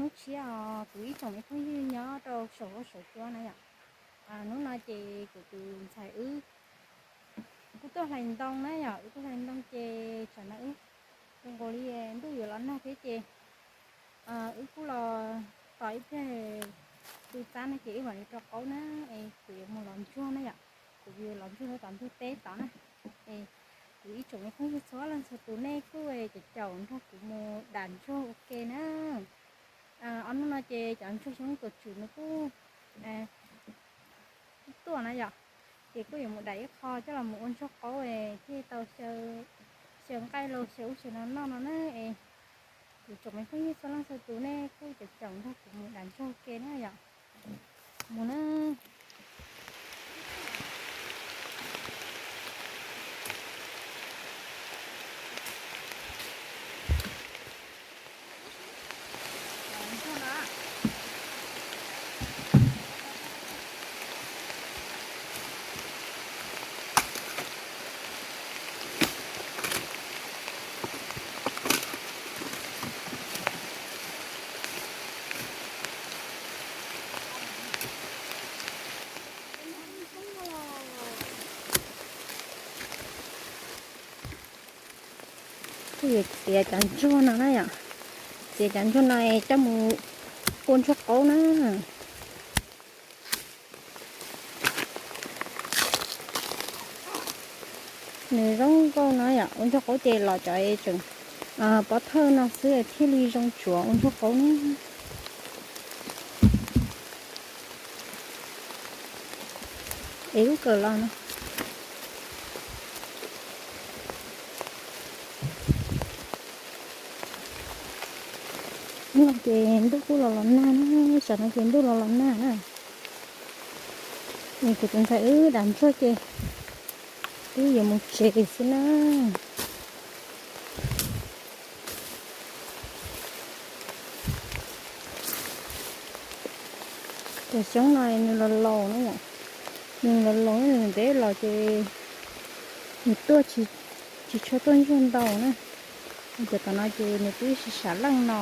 Hnub tshiab os kuv ib tsoom me phooj ywg nyob rau saum huab saum cua na yom. Hnub no ces kuv tus ntxhais wb kuj tuaj hlais ntoo na yom, wb tuaj hlais ntoo ces tsam no wb zoo nkaus li ntuj yuav los nag thiab ces wb kuj los tos ib pliag tu txab no ces wb mam li rau qaub na, es kuv yuav mus lov ntsuag na yom, kuv yuav lov ntsuag rau tom ntug teb tod na. Es kuv ib tsoom me phooj ywg txhua leej txhua tus nej kuj caum caum nrog kuv mus dam ntsuag ua ke na. Ob hnub no ces cov ntsuag xyoob tuam tswm nws kuj tuaj na yom, ces kuj yuav mus dam ib qho coj los mus ua ntsuag qaub thiaj tau xyaw nqaij los xyaw ub xyaw no noj no na. Es kuv tsoom me phooj ywg txhua leej txhua tus nej kuj caum caum nrog kuv mus dam ntsuag ua ke na yom. Mus na. Kuj yuav txiav cov ntsuag no na yom, txiav cov ntsuag no es coj mus ua ntsuag qaub na. Nws zoo nkauj no yom, ua ntsuag qaub ces los cov tseem pob thawj no xwb thiaj li zoo tsuav ua ntsuag qaub na. Es lub kawm los no. Hnub no ces ntuj kuj los los nag na, tsam no ces ntuj los los nag na. Es kuv tus ntxhais wb dam ntsuag ces wb yuav mus tsev xwb na. Cov xyoob no nws los laus na yom, nws los laus nws ntev los ces nws tuaj tsis tshua tuaj ntsuag ntau na. Cov tom no ces nws twb sib sam leej no.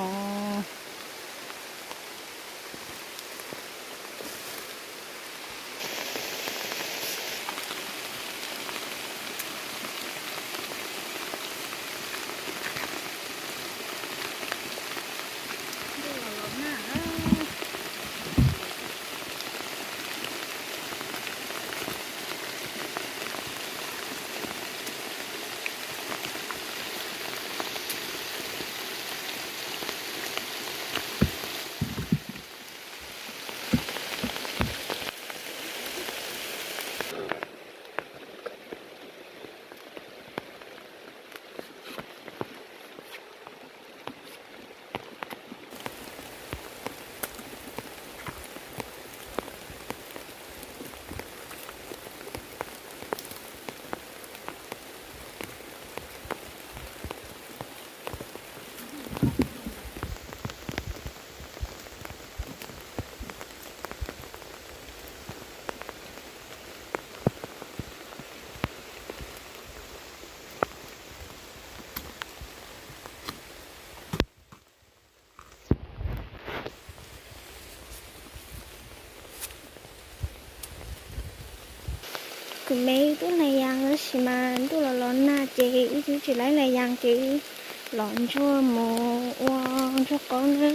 Kuv me wb twb hlais yas tab sis mas ntuj los los nag ces wb twb tsis laib hlais yas ces wb los ntsuag mus ua ntsuag qaub na,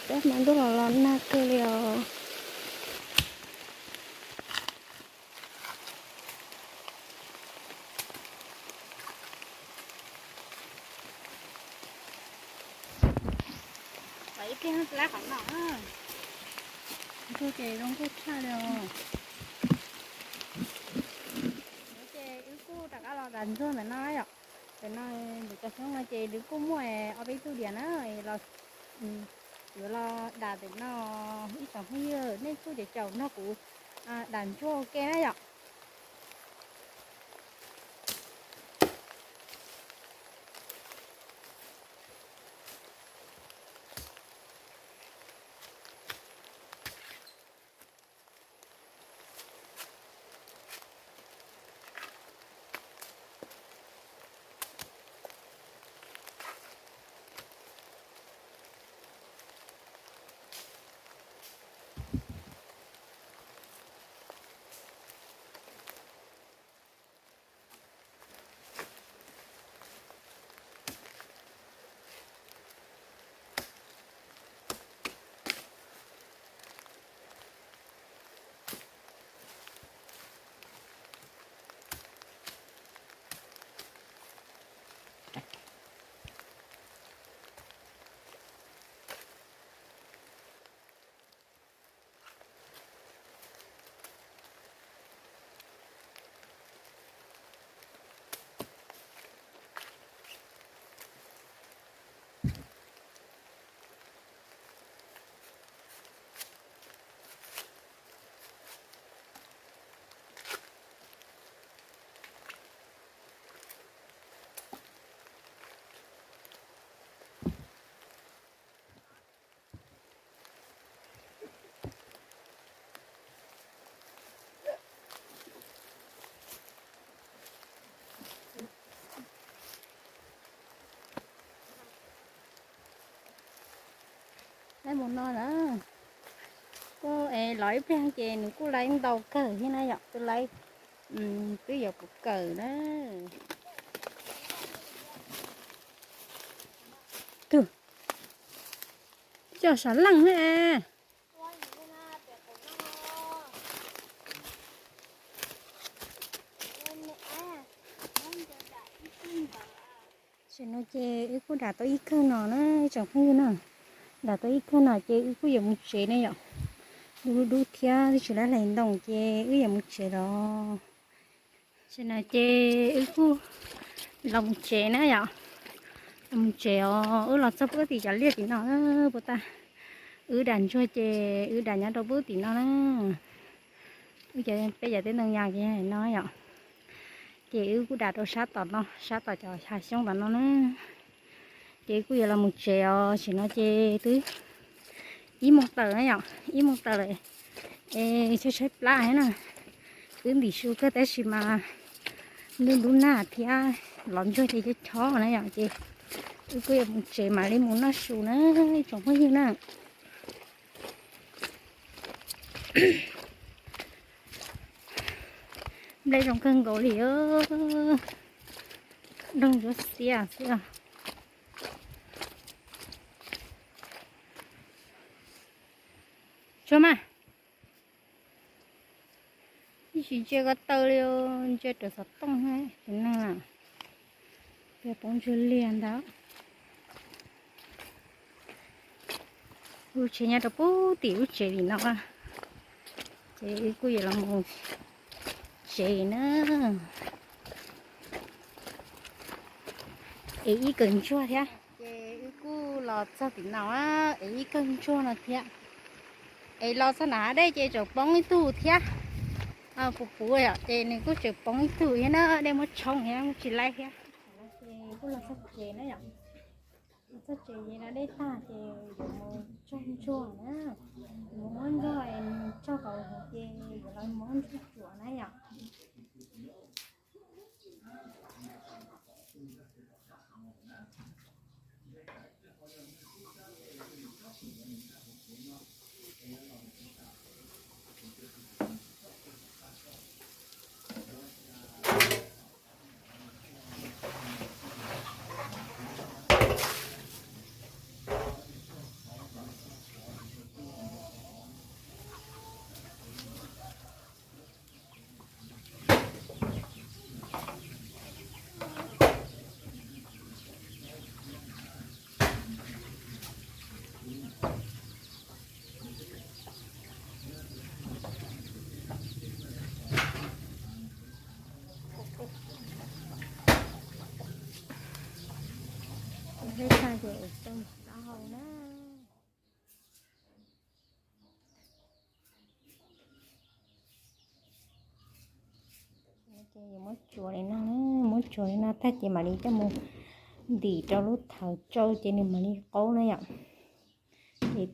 tab mas ntuj los los nag kawg li os. Ib pliag txav qhov no, ntsuag ces zoo nkauj tshaj li os. Ces wb kuj rov qab los dam ntsuag ntawm no yom. Ntawm no, ntawm cov xyoob no ces nws kuj muaj ob peb tug diam na, los yuav los dam ntawm no. Ib tsoom phooj ywg nej kuj caum caum nrog kuv dam ntsuag ua ke na yom. Laib mus no na. Kuj es los ib pliag ces nws kuj laib ntau kawg thiab na yom, twb laib, twb yuav puv kawm na. Tug, coj sav leej thiab. Tam no ces wb kuj dam tau ib kawg no na, tsoom phooj ywg na. Dam tau ib kawg no ces wb kuj yuav mus tsev ne yom. Dub dub thiab twb tsis lab hlais ntoo ces wb yuav mus tsev los. Tam no ces wb kuj los mus tsev na yom. Los mus tsev os, wb los txog puag tim cov liaj tim no na, puag ta. Wb dam ntsuag ces wb dam nyob rau puag tim no na. Wb cov, peb cov teb ntoo yas no yom. Ces wb kuj dam rau sab tom no, sab tom cov hav xyoob tom no na. Ces wb kuj yuav los mus tsev os, tam no ces twb ib moos tawm na yom, ib moos tawm lawm. Es tshaib tshaib plab thiab na, twb ntim su kawg tab sis mas ntuj dub nag thiab los ntsuag ces chob chob na yom, ces wb kuj yuav mus tsev mam li mus noj su na, tsoom phooj ywg na. Nplej zoo kawg nkaus li, nroog ntsuab xiab xwb. Tsuag mas, ib tsis ntsia ko taw li, ntsia raws xov tooj tus neeg na, yog poob ntswg liag ntag. Lub tsev nyob rau puag tim lub tsev li no, ces wb kuj yuav los mus tsev na. Es ib kawg ntsuag thiab. Ces wb kuj los txog tim no, es ib kawg ntsuag no thiab. Es los txog nram hav dej ces tseem poob ib tug thiab. Puv puv yom, ces nws kuj tseem poob ib tug thiab na, dej muab tshoob thiab tsis laib thiab. Ces kuj los txog tsev na yom. Los txog tsev ces no dej tag ces yuav mus tsaug ntsuag na. Yuav mus muab ntsuag es nws tsaug tau ces yuav los muab ntsuag tsuam na yom. Dej tag ces ua tau taub hau na. Ces yuav muab tsuav li no, muab tsuav li no tag ces mam li coj mus ntim rau lub thawv tsau ces nws mam li qaub na yom. Ces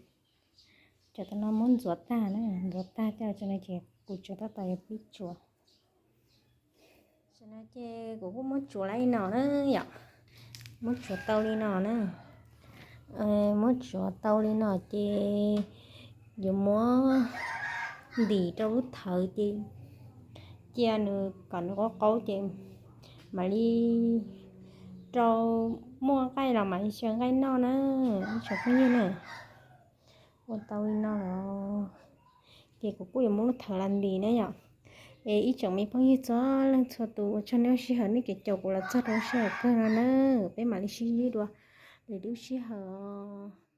cov tam no muab ntxuav tag na, ntxuav tag coj tso no ces kuv tseem tab tom yuav pib tsuav. Tam no ces kuv kuj muab tsuav li no na yom, muab tsuav tau li no na. Muab tsuav tau li no ces yuav muab ntim rau lub thawv ces cia nws kom nws qaub qaub ces mam li rau muaj nqaij los mam li xyaw nqaij noj na, ib tsoom phooj ywg na. Ua tau li no los ces kuv kuj yuav muab lub thawv los ntim na yom. Es ib tsoom me phooj ywg txhua leej txhua tus ua tsaug nej lub sij hawm, nej kev caum kuv los txog rau lub sij hawm kawg no na. Peb mam li sib ntsib dua lwm lub sij hawm os.